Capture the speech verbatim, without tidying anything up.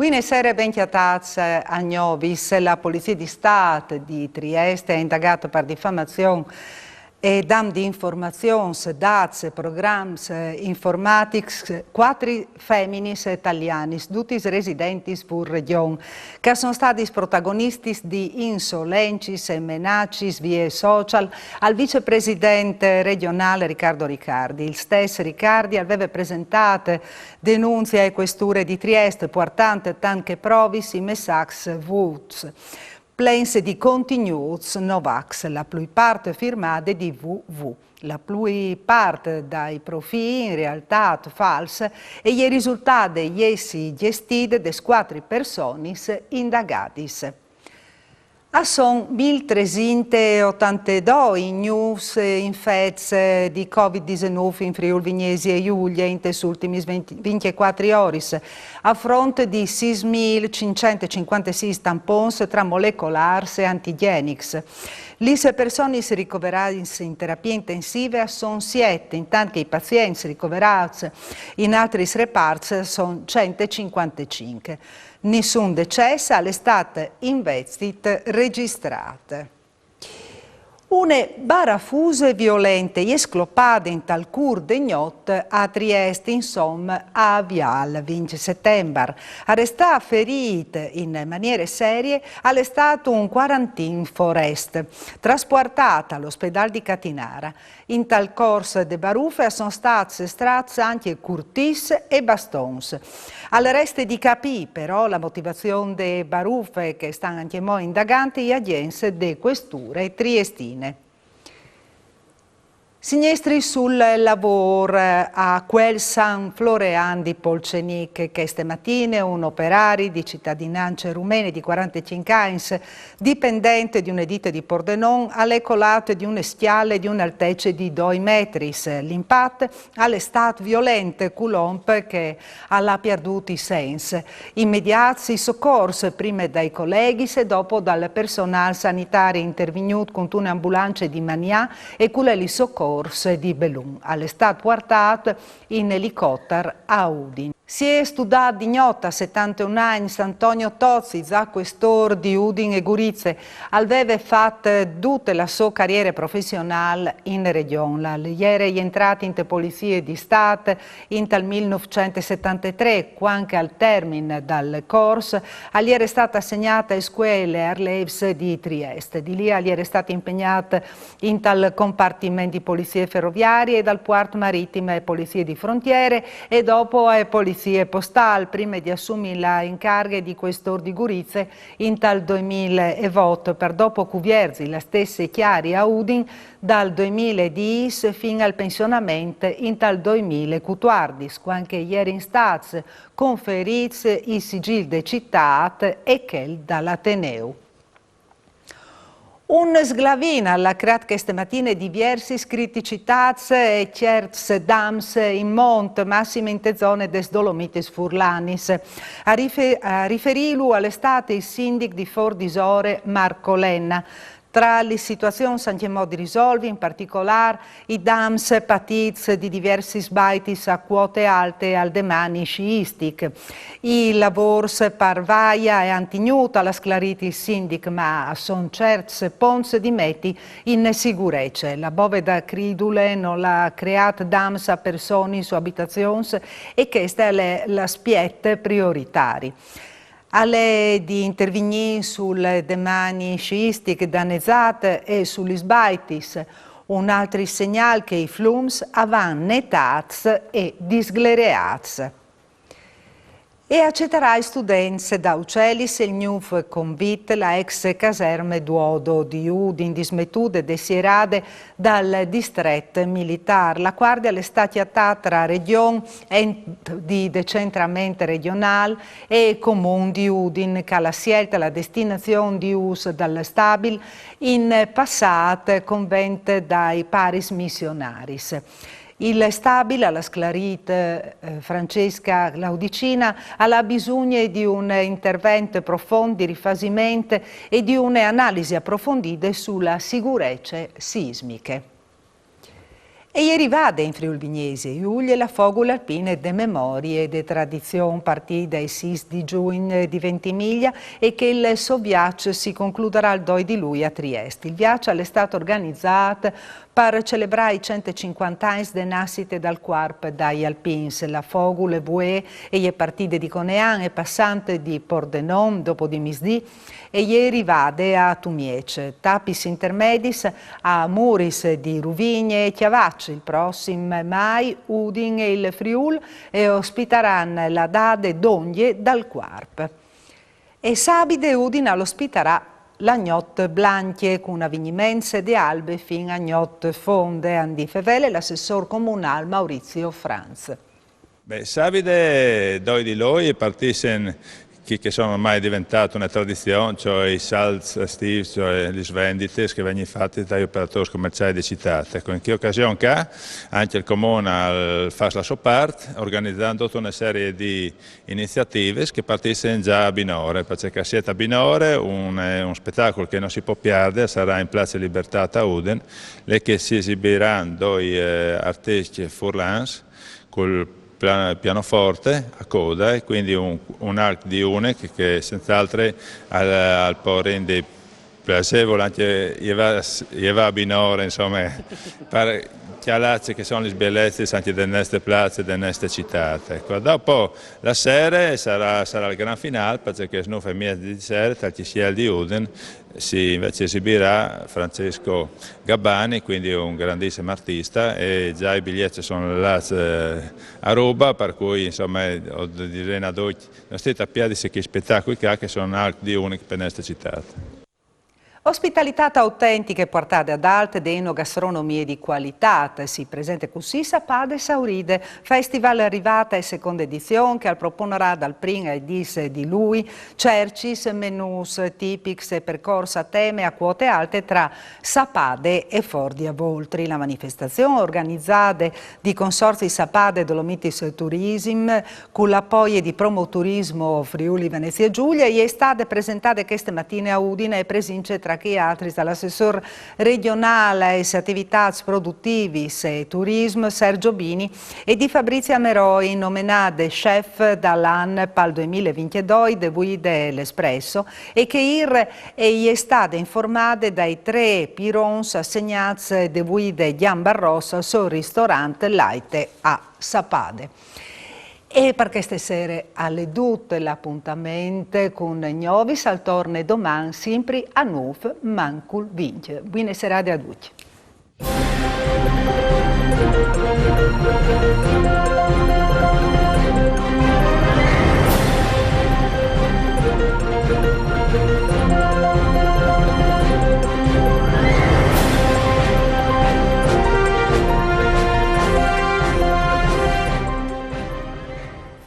Fine sere, ben cjatâts a Gnovis. La Polizie di Stât di Trieste e à indagât par difamazion e dam di informazions, dâts e programs, eh, informatics, cuatri feminis talianis, dutis residentis pur regjon, che a son stadis protagonistis di insolencis e menacis vie social al vicepresident regjonâl Riccardo Riccardi. Il stes Riccardi al veve presentât denunzie ae Cuesture di Triest, puartant tant che provis i messaçs vûts, plens di contignûts novax, la plui part firmade di V V. La plui part dai profîi, in realtât fals, e je risultade jessi gjestide des cuatri personis indagadis. A son mil tresinte e otantedoi i gnûfs infets di Covid disenûf in Friûl Vignesie Julie intes ultimis vincjecuatri oris, a front di sîs mil cinccent e cincuantesîs tampons tra molecolârs e antigjenics. Lis personis ricoveradis in terapie intensive a son siet, intant che i pazients ricoverâts in altris reparts a son cent e cincuantecinc. Nissun decès al è stât invezit registrât. Une barafuse violente e je sclopade intal cûr de gnot a Triest, insom a Viale Vincj Setembar. A restâ ferît in maniere serie al è stât un cuarantin forest, traspuartât al ospedâl di Catinara. Intal cors de barufe a son stâts estrâts ancje curtîs e bastons. Al reste di capî, però, la motivazion de barufe, che a stan ancjemò indagant i agjents de Cuesture triestine. Siniestris sul lavôr a Cuel San Florean di Polcenic. Cheste matine un operari di citadinance rumene di cuarantecinc agns, dipendent di une dite di Pordenon, al è colât di une scjale di une altece di doi metris. L'impat al è stât violent, cul om che al à pierdût i sens. Imediâts i socors, prime dai coleghis e dopo dal personâl sanitari intervignût cuntune ambulance di Manià e cun elisocors di Belun. Al è stât puartât in elicotar a Udin. Si è studât di gnot a setanteun agns Antonio Tozzi, za cuestôr di Udin e Gurize. Al veve fat dute la sô cariere professionâl in regjon. Al jere jentrât inte Polizie di Stât intal mil nûfcent e setantetrê, cuant che al termin dal cors al jere stât assegnât ae scuele arlêfs di Triest. Di li al jere stât impegnât intal compartiment di polizie feroviarie e dal puart maritim ae polizie di frontiere e dopo ae polizie postâl, prime di assumi la incarghe di cuestôr di Gurize intal doimil e vot, par dopo cuvierzi la stesse cjari a Udin dal doimil e dîs fin al pensionament intal doimil e cutuardis, cuant che i jerin stâts conferîts il sigîl de citât e chel dal Ateneu. Un sglavin al à creât cheste matine diviersis criticitâts e cierts dams in mont, massim inte zone des Dolomitis furlanis. A rife-, a riferîlu al è stât il sindic di Fôr Disore Marco Lenna. Tra lis situazions ancjemò di risolvi, in particolâr, i dams patîts di diviersis baitis a cuote alte al demani sciistic. I lavôrs par vaie a àn tignût, al à sclarît il sindic, ma a son cierts ponts di meti in sigurece. La boveda cridule nol à creât dams a personis o abitazions e chest al è l'aspiet prioritari. Al è di intervignî sul demani sciistic danezât e su lis baitis. Un altri segnâl che i flums a van netâts e disglereâts. E a cetarâ i students da Ucelis il gnûf convit la ex caserme Duodo di Udin, dismetude e desierade dal distret militâr. La cuarde al è stât cjatât tra regjon, ent di decentrament regjonâl e Comun di Udin, che al à sielt la destinazion di ûs dal stabil in passât convent dai paris missionaris. Il stabil, al à sclarît, eh, Francesca Laudicina, al à bisugne di un intervent profont di rifasiment e di une analisi aprofondide su la sigurece sismiche. E je rivade in Friûl Vignesie Julie la fogule alpine de memorie e de tradizion, partide il sîs di Jugn di Ventimiglia e che il so viaç si concludarà il doi di Lui a Triest. Il viaç al è stât organizât par celebrâ i cent e cincuante agns de nassite dal cuarp dai alpins. La fogule vuê e je partide di Conean e passant di Pordenon dopo di misdì e je rivade a Tumieç. Tapis intermedis a Muris di Ruvigne e Cjavaç. Il prossim mai Udin e il Friûl e ospitaran la dade dongje dal cuarp. E sabide Udin al ospitarà la gnot blancje cun avignimentse de albe fin a gnot fonde. Al dîs vele l'assessôr comunâl Maurizio Franz. Beh, sabide doi di Lui partissen chê che a son ormai deventade une tradizion, cioè i salts estîfs, cioè lis venditis che a vegnin fatis dai operadôrs comerciâi de citât. Ecco, in chê ocasion ca ancje il Comun al fâs la sô part, organizant dute une serie di iniziativis che a partissen za a binore, parcè che a siet a binore un, eh, un spetacul che no si pol piarde, al sarà in Place Libertât a Udin, là che si esibiran doi, eh, artiscj furlans cul pla-, pianoforte a coda, e cuindi un, un alc di une che, che senz'altri al, al pol rindi plasevul ancje jevâ, jevâ a binore, insome, par cjalâ ce che a son lis bielecis ancje de nestre place, de nestre citât. Ecco. Dopo la sere al sarà, al sarà il gran finâl, parcè che a sîs e mieze di sere, tal cjissiel di Udin, si invece esibirà Francesco Gabbani, cuindi un grandissim artist, e za i biliets a son lâts, eh, a ruba, par cui, insome, o disìn a ducj, no stait a pierdisi chei spetacui ca, che a son alc di unic pe nestre citât. Ospitalitât autentiche puartade adalt de enogastronomie di cualitât. Si presente cussì Sapade Sauride, festival rivât ae seconde edizion, che al proponarà dal prin ai dîs di Lui cercis, menûs tipics e percors a teme a cuote alte tra Sapade e Fordi a Voltri. La manifestazion, organizade di Consorzi Sapade Dolomitis Turism, cul apoi di Promoturismo Friuli Venezia Giulia, e je stade presentade cheste matine a Udin e presince, tra chei altris, dal assessôr regjonâl aes ativitâts produtivis e turism Sergio Bini e di Fabrizia Meroi, nomenade chef dal an pal doi mil e vincjedoi de Vuide L'Espresso, e che îr e je stade informade dai trê pirons assegnâts de Vuide Gjan Barros al so ristorant Laite a Sapade. E par cheste sere al è dut. L'apontament cun Gnovis al torne doman, simpri a nûf mancul vincj. Buine serade a ducj.